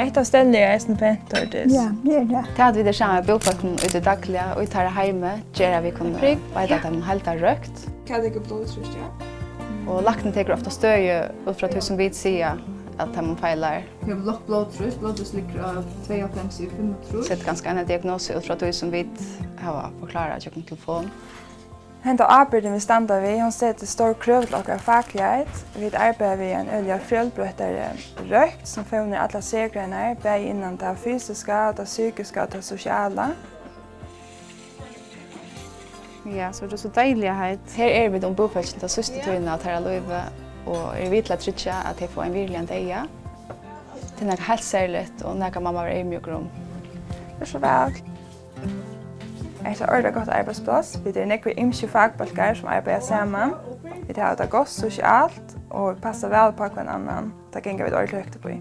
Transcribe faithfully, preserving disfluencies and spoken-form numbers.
Hetta stellið er eisini pent, Tordis. Ja, tað er tað. Tað, at vit eru saman við búfólkunum í tí dagliga og í teirra heimi, ger, at vit kunnu veita teimum heildarrøkt. Hvat er blóðtrýst, ja? Og læknin tekur ofta støði út frá tí, sum vit siga, at teimum feilar. Hevur lágt blóðtrýst, blóðtrýst liggur á tveyoghálvfems yvir fimmogtrýss. Setir kanska eina diagnosu út frá tí, sum vit hava forklárað gjøgnum telefon. Henda ábyrgdin, vit standa við, hon setir stór krøv til okkara fakligheit. Vit arbeiða við ein øgiliga fjølbroyttari røkt, sum fevnir allar sergreinar, bæði innan tað fysiska og tað psykiska og tað sosiala. Ja, so er tað so deiliga heitt. Her eru vit um búfólkini ta síðstu tíðina av teirra lívi og eru við til at tryggja, at tey fáa ein virðiligan deyða. Tað er nakað heilt serligt og nakað, man má vera eyðmjúkur um. Ger so væl. Hetta er ordiliga gott arbeiðspláss. Vit eru nógvir ymskir fakbólkar, sum arbeiða saman. Vit hava tað gott sosialt, og vit passa væl upp á hvønn annan. Tað ganga vit ordiliga høgt upp í.